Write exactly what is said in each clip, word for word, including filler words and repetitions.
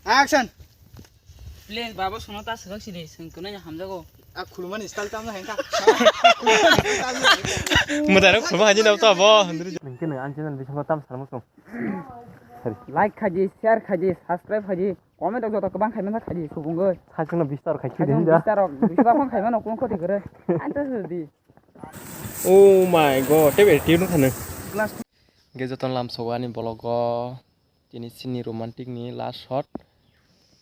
Action. Please, baba, sono ta swkak sidi, swng kunai hamjago. A khulumani style tamno hengka. Mwtai rok khuluma haji nabto abo. Hingke nang ang channel bisingo tam sarmo song. Like khaidi, share khaidi, subscribe khaidi, comment rok joto kwbang khaimano khaidi, subungwi. Sakno bistar khai Sakno khaidi da. Bistar rok, bistar rok khaimano kung khoti kwrwi. Ang ta sudi. Oh my God, tebe tune khana. Glass. Hingke joto lam sogani bologo. Tini chini romantic ni last shot.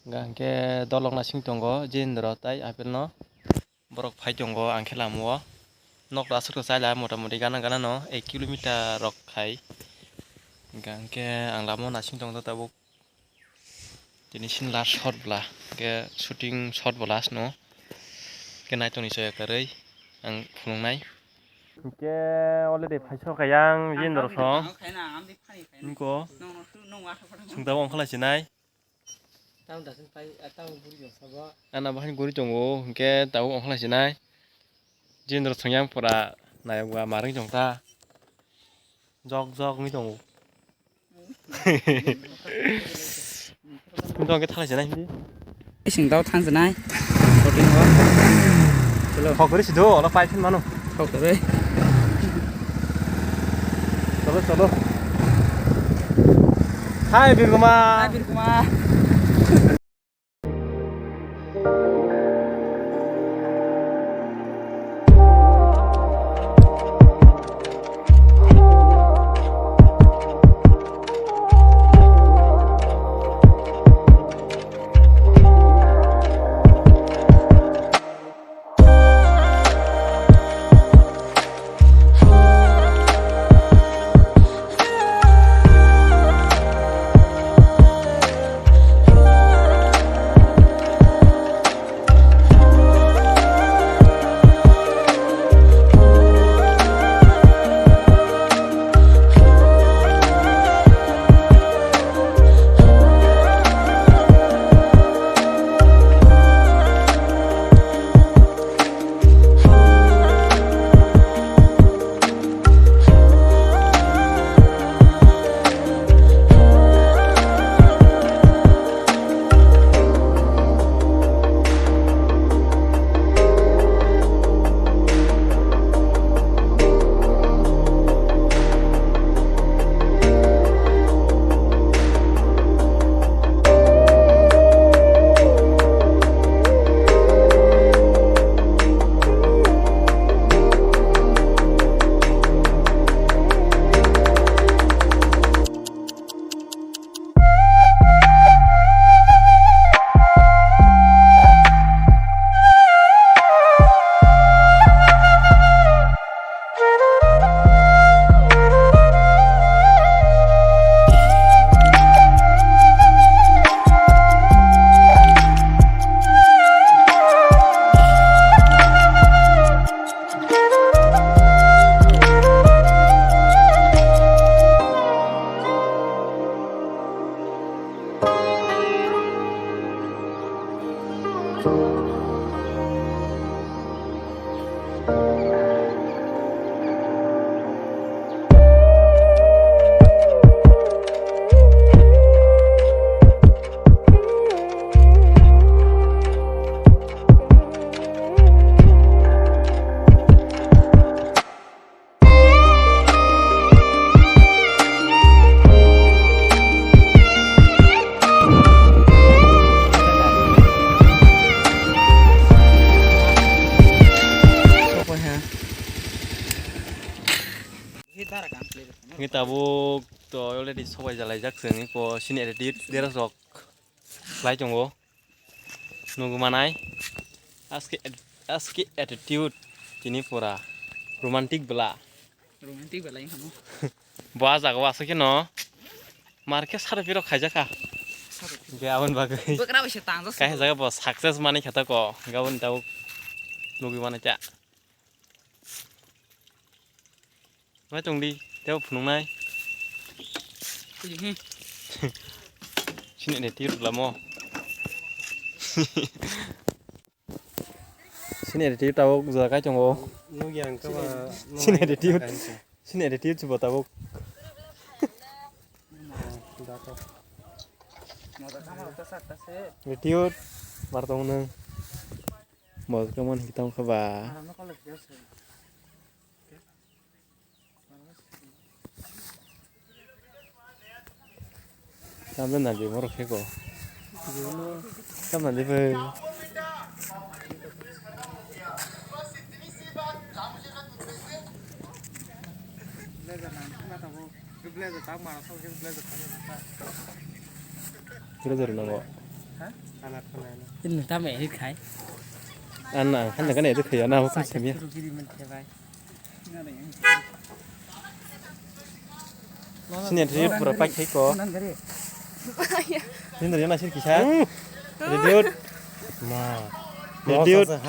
Hingke dolok nasing tongo, Jendro tai Apple no. Borok phai tongo ang khe lama o. Nok aswk rw chaila mota moti gana gana no ek kilometer rok khai. Hingke ang lama o nasing tongo tabuk. Tini sini last shot bwla. Hingke shooting shot bwla asno. Hingke naitok ni soya kwrwi ang phunuknai. Hingke already phaisok kha yang Jendro song. Nungko. Sungta bo ongkha lai sinai. Tamo dasin pai, ah, tamo guri jong sabo. Ana bahai guri tongo, hingke tabuk ongkha lai sinai. Jendro songyang pura nayok ba marwng jong ta. Jok jok wngwi tongo. Wngwi tongo khe thalai sinai hindi. Ising dao thang sinai. Shooting o. Chalo. Khok guri sido, olo pai phin mano. Khok guri. Chalo, chalo. Hai, Birguma. Hai, Birguma. Hingke tabuk to already sobai jalaijak chwng eko sini attitude derasrok khlai tongo. Nugwi manai, aske, aske attitude tini pura romantic bwla. Romantic bwla wngkha mo. Bo ah jaga o aswk khe no mar khe sari phirok khaijak kha. Sari phirok. Hingke aboni bagwi. Bwkra bai se tangjak. Kaisa jaga bo success manwi kha tako, hingke aboni tabuk nugwi manai ta. Mai tongdi, tebo phunuknai. Sini de tir lamo. Sini de tir tabuk jaga kai tongo. Nugya ang kaba. Sini de tir. Sini de tir chubo tabuk. Dato. Retiyot, bar tong nung. Bol kaman hitam khaba. Tamda nadi borok khe ko. Tamda di bai. Blazer nango. Ini tamo edit khai. Anna, hanya kan edit khai, ana, bukan semia. Sini ada pura pakai ko. Ini dari mana sih kisah? Dude. Ma. Dude.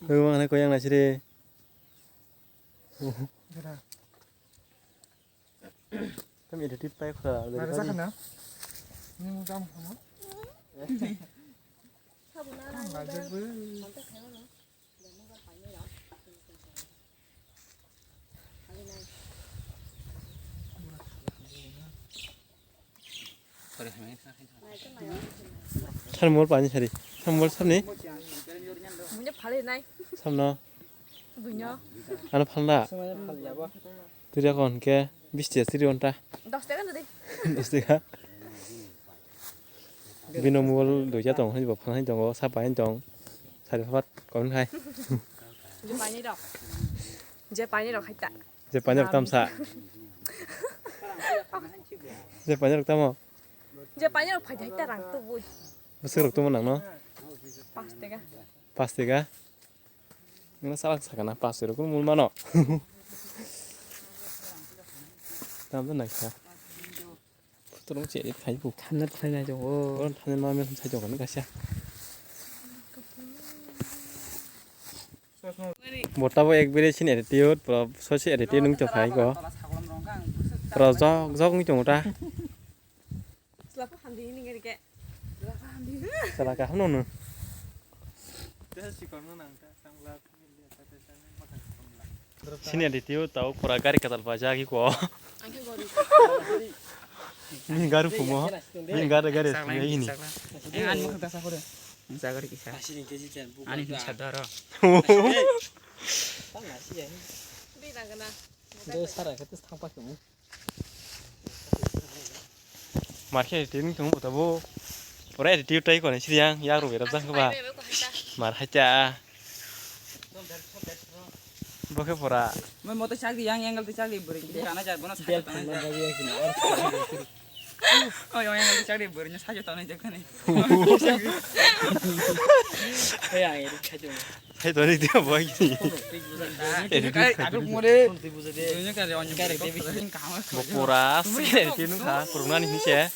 Hei, mana kau yang nasi deh? Tam edited pai khura. Mari sakana. Ini mau tamu kamu? Sabuna. Sar mol pani sari. Sar mol sar ni. Munya phale nai. Samno. Buino. Ano phalna. Tiri akon ke bis tiya siri onta. Dos taka nadi. Dos taka. Bino mobile duita tong, hai bo phan hai tongo, sapa hai tong. Sari papat kon hai. Je pani rok. Je pani rok hai ta. Je pani rok tamsa. Je pani rok tamo. Je pani rok phai hai ta rang tu bui. Bwswk rok tamo nang no? Pas taka. Pas taka. Nang salak sakana pas rok kun mul mano. Tam to nang sa. Photo rok che khai bu. Thanat khai nai tongo. Boron thanat ma men sai tongo kaisa. Bota bo ek bere sin attitude, pro so si attitude nung to khai go. Pro jok jok nung tongo ta. Sela ko hamdi ini ngeri ke. Sela ko hamdi. Sela ka hamno no. Senior D T O tau pura gari katal baja ki ko. Angke gori. Ni garu kumo. Ni garu garu ini. Eh, ani mukha dasa kore. Jagar kisa. Ani hinsa daro. Bi nang gana. Do sara kete thangpa kumo. Markhe attitude wng tongo tabuk. Pura attitude tai kone siri yang yak rw berap jang khe ba. Mar hai cha. Bo khe pura. Mo moto chak di yang angle to chak di bwrwi khe kana jar bono. Oi oi angle to chak di bwrwi no sajo tano jak khani. Hey ang eri khajo. Hai to ni dia boy ni. Edit kai, aku more. Dunia kare onyo kare debi. Bo pura sere ti nung kha kurunani ni se.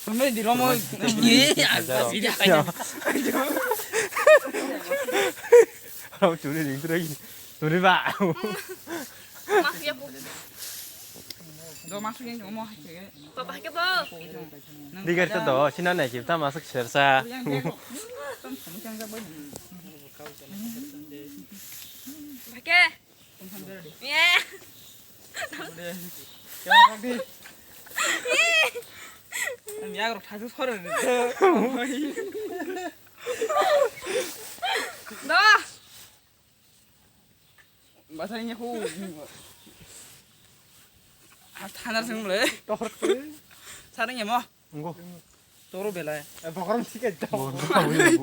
Kurunani di romo. Ni aja. Rau churi ring trai. Turi ba. Mafia bu. Do masuk yang cuma. Papa ke bo. Digar to do sina nai ki ta masuk sersa. Bhake. Ye. Yang rok thaisu sore. Do. Basai nya hu. Thanar sing le. Tor. Sare nya mo. Ngo. Toro belai. Eh, bokorom thik age. Bokorom thik age.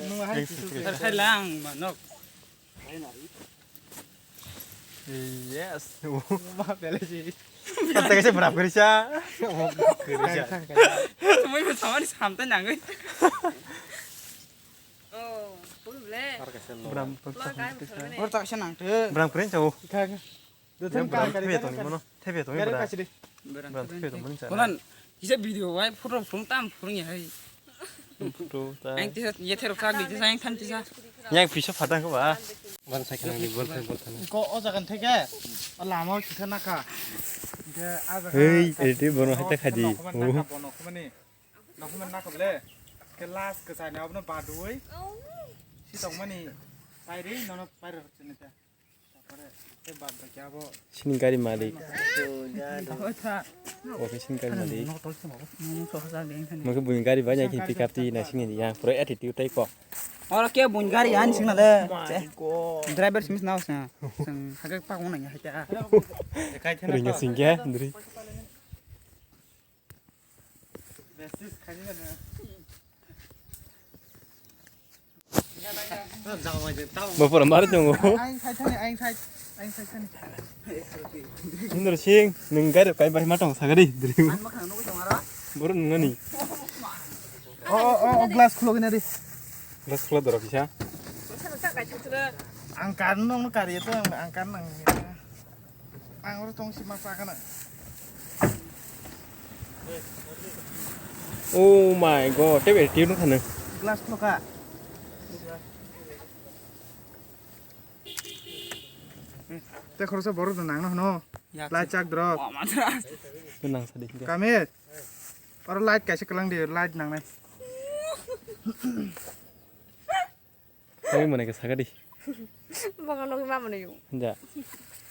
Nung hai. Thar khai lang manok. Yes. Ma belai ji. Kata kaisa berap kerja. Kerja. Semua itu sama di sampai nangis. Oh, boleh. Bram. Bram kerja. Bram kerja. Yang berang tepe tong ni mono, tepe tong ni berang. Berang tepe tong ni. Konan, kisa video wai photo phone tam phone ya hai. Photo ta. Ang tisa ye therok sa gidi sa yang tham tisa. Yang pisa phatang ko ba. Ban sa khanang ni bol thang bol thang. Ko o jagan theke, o lama kisa nakha. Ke a jaga. Hei, ete bono hata khadi. Bono khumani. Nakha man nakha ble. Ke last ke sa ni abno badui. Si tong mani. Pairi nono pairi rok chini ta. Tapore Sini gari malik. Oke, sini gari malik. Mungkin bunyi gari banyak ini pick up di nasi ini ya. Pro attitude tai kok. Oro ke bunyi gari ani sini le. Driver simis nau sa. Sang hagak pak wona ya ta. Ringa singke, dri. Bapura mari tongo. Aing side thani, aing side, aing side thani. Sundar Singh, nung gari kai bai matong sagari dri. Ang makhang nugui tong aro. Buru nungani. Oh, oh, oh, oh, glass khulogina di. Glass khulodoro kisa. Ang kan nung kari itu, ang kan nang. Ang oro tong si masa kana. Oh my god, tebe tiru khana. Glass khloka. Te khoroksa borok da nangno hwno. Light chak drop. Nang sadi. Kame. Oro light kaisa kwlang di, light nangnai. Nugui mane khe saka di. Bokong nugui ma mane yo. Ja.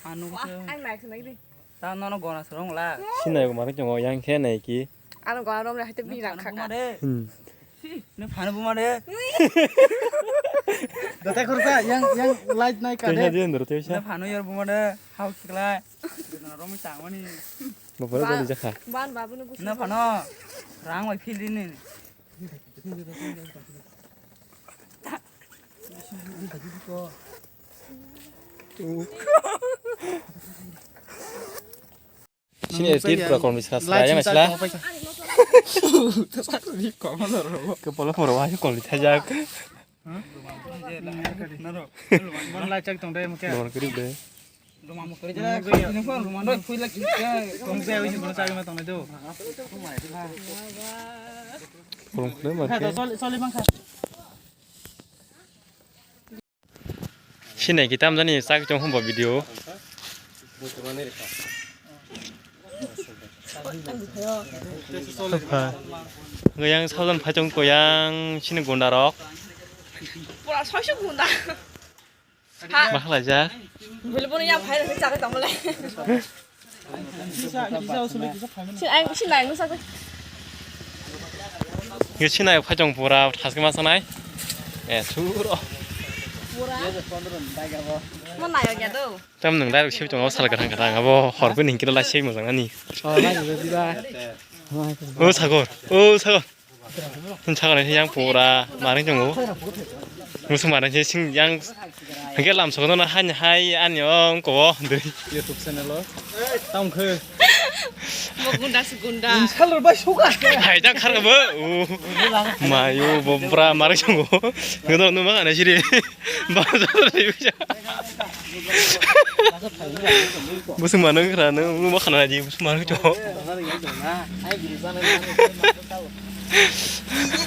Anu Wah, ang naik naik di. Ta nono gona sorong la. Sinai ko mari chongo yang khe nai ki. Ano gona rom le hate bi rang khaka. Hmm. Ne phano buma de. Datai khorsa yang, yang light nai ka Tesa de. Dia ndoro tesa. Ne phano yor buma de. Hau khiklai. Romi tangmani. Bapar Ba- ko jakha. Ban babu no busu. Ne phano. Rang wai phil din ni. Sini edit pura kono bisa selai yang sila. Kepala pura wajib kono ditajak. Mana lai chak tong dai mukhe. Don kiri deh. Tong dai wajib kono chak ma tong dai do. Kono kiri mukhe. Soli soli bangkha. Sinai ki tamjani chak chong hwnba video. Yang sajan phaichong ko yang sini gunda rok. Pura soisuk gunda. Bakhlaijak. Bili bono yang phai rok chak tong le. Sinai, sinai, nusa ko. Yo sinai phaichong pura thaske ma sanai. Eh, suro. Pura. Mo nayo ya do. Tam nang dai sip chong sal garang garang abo hor ko ning kilo la sei mo jang ani. Oh, lai ni ba. O sagor, o sagor. Hwn sakha nai yang pura maring tongo. Musu maring se sing yang hwnkhe lam sokono hai hai ani o wngko o dui. YouTube channel o. Tamo khe. Bo gunda se gunda. Insal bai suka. Hai ta khar bo. Mayu bo pura maring tongo. Ngono no ma kana siri. Bazar ni bisa. Busung manung kra nung, nung ma khana di busung manung to.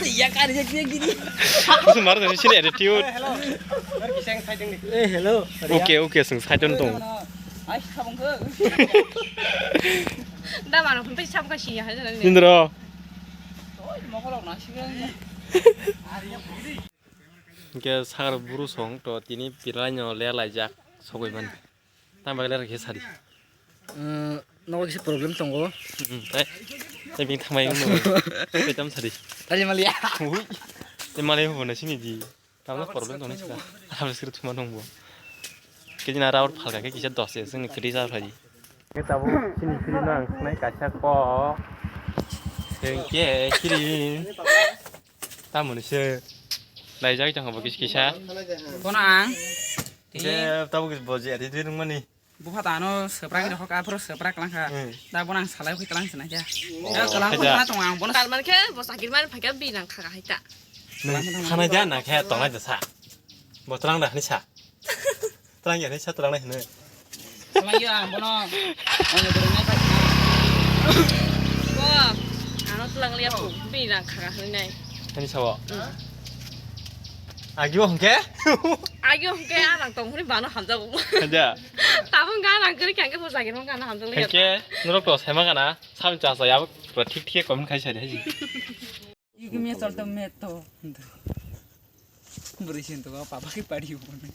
Ya kari ya kiri kiri. Busung manung to sini attitude. Eh, hello. Oke, oke, sung side on tong. Ai, khabang ko. Da mano kun pe sab ka si ya. Indro. Oi, mo ko lok na si. Hwnkhe sakra buru song to tini pilai no ler laijak sogwi mani. Tang bagwi ler khe sadi. Nogo kisa problem tongo. Hmm, tei, tei bini thangmai wngno. Tei tam sadi. Tali maliya. Ui. Tei malai hobo na sini di. Tamno problem tongni sika. Habis kiri thuma nungbo. Kejina raur phalka khe kisa dos se sini kiri sa phai. Khe tabuk sini kiri nang nai kaisa kok. Tei khe kiri. Tamoni se laijak jang bo kis kisa. Bono ang. Je tabuk bo je ri ri nungmani. Bupha tano seprak ni hok aphro seprak langkha. Hmm. Da bono ang salai khe tlang sinai khe. Oh, ya kelang khaja. Tong ang bono. Kalman khe bo sakir man phakya bi nang kha hai ta. Nung sanai ja na khe tongnai da sa. Bo tlang da ni sa. Tlang ya ni sa tlang nai hne. Tlang ya bono. Ano bono nai pa. Bo, ano tlang liya po, bi na khara hne nai. Ani sawo. Agi o hwnkhe? Agi o hwnkhe anang tong hwnwi bano hamjago. Haja. Tabung ga nang kri kangke bo jagir hwnkhe ano hamjak liya. Hwnkhe norok to sema gana, sam cha cha ya pura thik thik comment khai sai de haji. Iki me chol to me to. Bwrwi sin to papa ki pari ubone.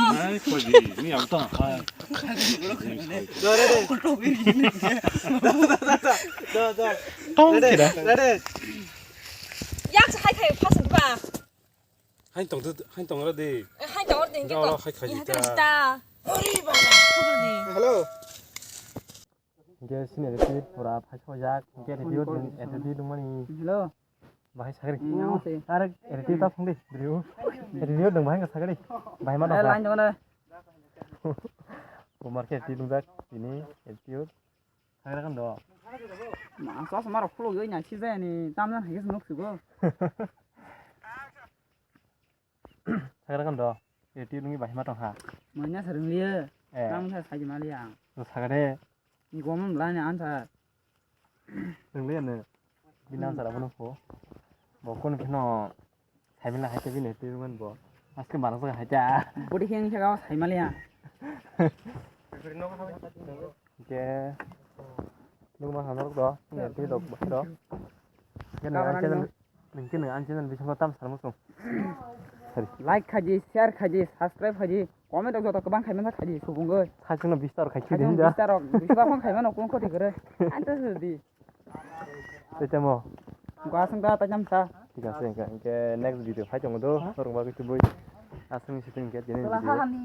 Hai, khoji, ni ang tong, hai. Tong kira. Yak sa hai khai phasuk ba. Hai tong tu, hai tong ra di. Hai tong ra di. Jalo hai khai ta. Hello. Hingke sini review pura phai sojak. Hingke review dong, review dongmani. Hello. Bahai sagri. Namaste. Are review ta phungdi, review. Review dong bahai sagri. Bahai ma dong. Line dong na. Umar ke review dong jak ini review. Sagri kan do. Ma sos maro khulo goi na si jani tamna hage nuk sugo. Sagra kan do. Eti lungi bahima tong ha. Manya sarung liya. Eh. Nang sa sai mali ang. Sagade. Ni gomon bla ni ansa. Rung liya ne. Bina ansa rabu nung ko. Bo kun kino. Sai mila hai te bine ti rungan bo. Aske barang sa hai ta. Bodi hiang sa sai mali ang. Ke. Nung ma hamar do. Ni ti dok ba do. Ke na channel. Ningke nang ang channel bisingo tam salmo song. Like khaji, share khaji, subscribe khaji, comment rok joto kwbang khaimano khaji subungoi. Sachwngno bistar khai Sachwng khidi hinja. Bistar rok, bistar rok khaimano kung khoti gore. Ang to sudi. Tei temo. Gua sung ta ta jam ta. Thik ase, hingke, hingke next video phai tongo do. Norok bagwi tubui. Aswng siting hingke tini Tola video. Hahani.